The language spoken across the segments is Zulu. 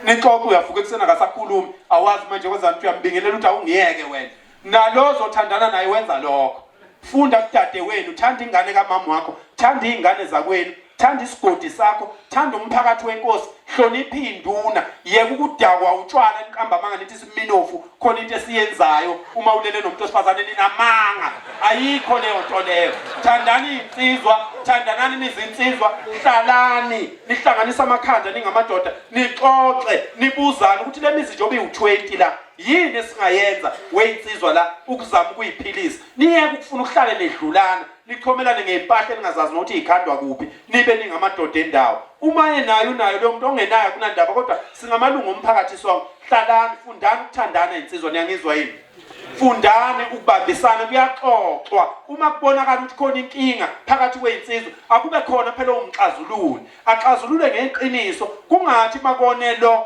Nixoxe, uyavuka ekuseni akasakhulumi, awazi manje kwenzani, ukuthi uyambingelela ukuthi awungiyeke wena. Nalo ozothandana naye wenza lokho. Funda kudade wenu, thanda ingane kamama wakho, thanda iy'ngane zakwenu, thanda isigodi sakho, thanda umphakathi wenkosi, hlonipha iy'nduna, yeka ukudakwa utshwala niqamba amanga nithi siminofu, khona into esiyenzayo uma ulele nomuntu wesifazane, ninamanga, ayikho leyo nto leyo. Thandani iy'nsizwa, thandanani nizinsizwa, hlalani nihlanganise amakhanda ningamadoda, nixoxe, nibuzane ukuthi le mizi njengoba iwu-20 la, yini esingayenza weyinsizwa la ukuzama ukuyiphilisa. Niyeke ukufuna ukuhlale nedlulana, nichomelane ngey'mpahla eningazazi nokuthi yikhandwa kuphi, nibe ningamadoda endawo. Uma enayo unayo loyo muntu, ongenayo akunandaba, kodwa singamalungu omphakathi sonke. Hlalani, fundani ukuthandana iy'nsizwa, niyangizwa yini? Fundani ukubambisana, kuyaxoxwa. Uma kubonakala ukuthi khona inkinga phakathi kwey'nsizwa, akube khona phela owumxazululi, axazulule ngeqiniso, kungathi makone lo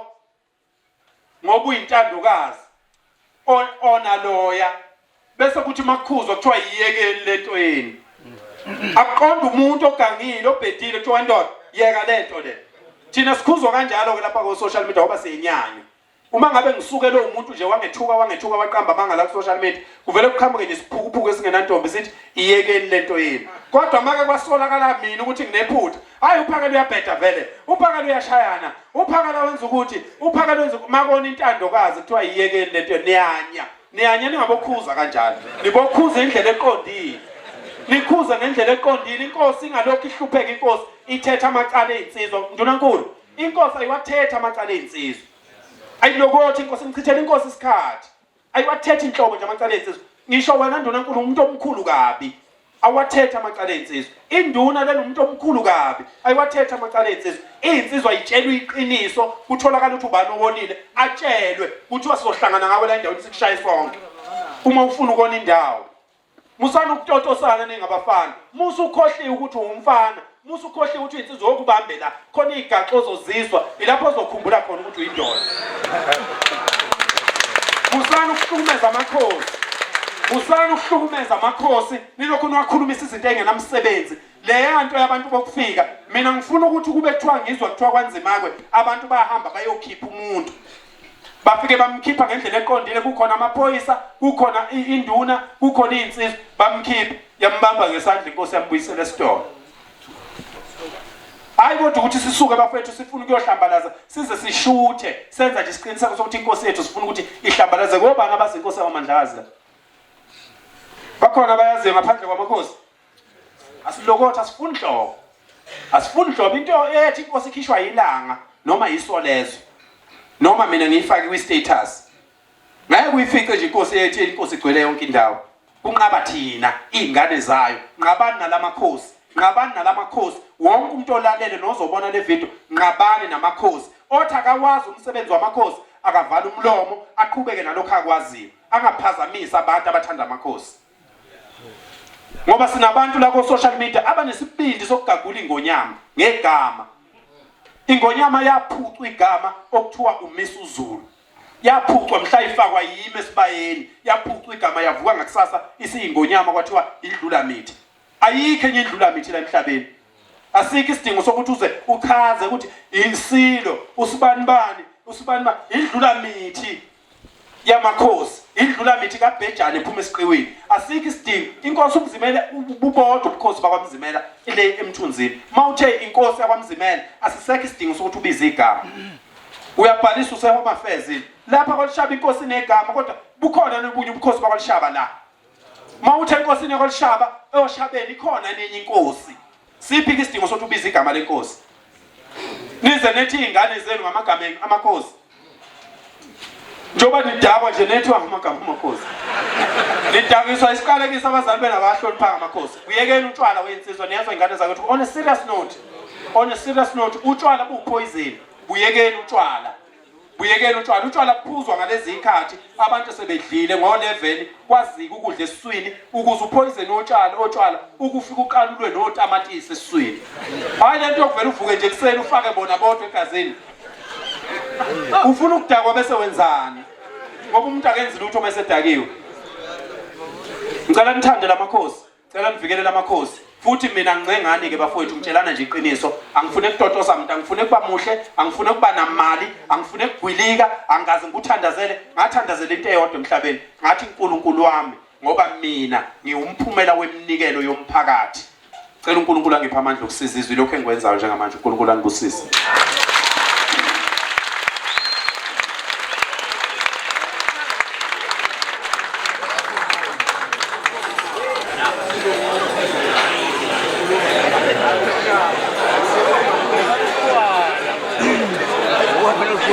ngoba uyintandokazi ona loya, bese kuthi makukhuzwa kuthiwa yiyekeni lento yenu. Akuqonda umuntu ogangile obhedile kuthiwa indoda yeka lento le. Thina sikhuzwa kanjalo ke lapha ko social media ngoba siyenyanya. Uma ngabe ngisuke lo muntu nje wangethuka wangethuka waqamba amanga la ku social media, kuvele kuqhamuke nje isiphukuphuku esingenantombi sithi iyekeni lento yenu. Kodwa make kwasolakala mina ukuthi nginephutha, hayi uPhakela uyabheda vele, uPhakela uyashayana, uPhakela wenza ukuthi, uPhakela wenza makona intandokazi kuthiwa iyekeni lento, niyanya niyanya, ningabokhuza kanjalo, nibokhuza indlela eqondile, nikhuze ngendlela eqondile. Inkosi ingalokhu ihlupheka, inkosi ithetha amacala ey'nsizwa. Ndunankulu, inkosi ayiwathetha amacala ey'nsizwa, ayilokothi inkosi, nichithela inkosi isikhathi, ayiwathetha inhlobo nje amacala ey'nsizwa. Ngisho wena ndunankulu umuntu omkhulu kabi, awathetha amacala ey'nsizwa. Induna lena umuntu omkhulu kabi, ayiwathetha amacala ey'nsizwa. Iy'nsizwa ayitshelwe iqiniso, kutholakala ukuthi ubani owonile, atshelwe, kuthiwa sizohlangana ngawe la endaweni sikushaye sonke uma ufuna ukona indawo. Musani ukutotosana ningabafana, musa ukhohliwe ukuthi uwumfana, musa ukhohliwe ukuthi uyinsizwa, wokubambe la khona iy'gaxo ozozizwa, ilapho ozokhumbula khona ukuthi uyindoda. Musani ukuhlukumeza amakhosi, musani ukuhlukumeza amakhosi, nilokhu niwakhulumisa izinto ey'ngenamsebenzi. Leya nto yabantu bokufika, mina ngifuna ukuthi kube kuthiwa ngizwa kuthiwa kwanzimakwe abantu bahamba bayokhipha umuntu, bafike bamkhipha ngendlela eqondile, kukhona amaphoyisa, kukhona induna, kukhona iy'nsizwa, bamkhipha, yambamba ngesandla inkosi, yambuyisela esitolo. Hayi kodwa ukuthi sisuke bafethu sifuna ukuyohlambalaza size sishuthe, senza nje isiqiniseko sokuthi inkosi yethu sifuna ukuthi ihlambalaze. Kobani abazi inkosi yakwamandlakazi la? Bakhona abayaziyo ngaphandle kwamakhosi? Asilokotha, asifuni nhlobo, asifuni nhlobo into ethi inkosi ikhishwa yilanga noma yisolezwe noma mina ngiyifake kwi-status. Ngeke uyifice nje inkosi ethi inkosi igcwele yonke indawo. Kunqaba thina iy'ngane zayo. Nqabani nalamakhosi, nqabani nalamakhosi. Wonke umuntu olalele nozobona le video, nqabani namakhosi. Othi akawazi umsebenzi wamakhosi akavale umlomo, aqhubeke nalokho akwaziyo, angaphazamisi abantu abathanda amakhosi. Ngoba sinabantu la ko-social media abanesibindi sokugagula ingonyama ngegama. Ingonyama yaphucwa igama okuthiwa uMisuzulu, yaphucwa mhla ifakwa yimi esibayeni, yaphucwa igama, yavuka ngakusasa isiyingonyama, kwathiwa indlula mithi. Ayikho enye indlula mithi la emhlabeni. Asikho isidingo sokuthi uze uchaze ukuthi isilo usibanibani usibanibani, indlula mithi yamakhosi, indlula mithi kaBhejane ephuma esiqiwini. Asikho isidingo. Inkosi uMzimela, bubodwa ubukhosi bakwaMzimela ile emthunzini. Mawuthe inkosi yakwaMzimela, asisekho isidingo sokuthi ubize igama. Uyabhalisa use-Home Affairs lapha kwaLishaba, inkosi inegama, kodwa bukhona nobunye ubukhosi bakwaLishaba la. Mawuthe enkosini yakwaLishaba, eOshabeni ikhona nenye inkosi. Siphi isidingo sokuthi ubize igama lenkosi? Nize nethi iy'ngane zenu ngamagama amakhosi, njengoba nidakwa nje nethiwa ngamagama amakhosi, nidakiswa isiqalekiso abazali benu abahloniphanga amakhosi. Kuyekeni utshwala wey'nsizwa, niyazwa iy'ngane zakwethu? On a serious note, on a serious note, utshwala buwuphoyizeni. Buyekeni utshwala, buyekeni utshwala. Utshwala buphuzwa ngalezi ikhathi abantu sebedlile ngo-11, kwazika ukudla esiswini, ukuze uphoyizeni wotshwala otshwala ukufika uqalulwe notamatisi esiswini. Hhayi le nto yokuvela uvuke nje ekuseni ufake bona bodwa egazini, ufuna ukudakwa bese wenzani, ngoba umuntu akenzi lutho uma esedakiwe. Ngicela nithande lamakhosi, cela nivikele lamakhosi. Futhi mina ngincengani ke bafowethu, ngitshelana nje iqiniso, angifune kutotosa muntu, angifune kuba muhle, angifune kuba namali, angifune kugwilika, angikaze ngikuthandazele. Ngathandazela into eyodwa emhlabeni, ngathi uNkulunkulu wami, ngoba mina ngiwumphumela weminikelo yomphakathi, cela uNkulunkulu angiphe amandla okusiza izwi lokho engikwenzayo njengamanje. uNkulunkulu angibusise.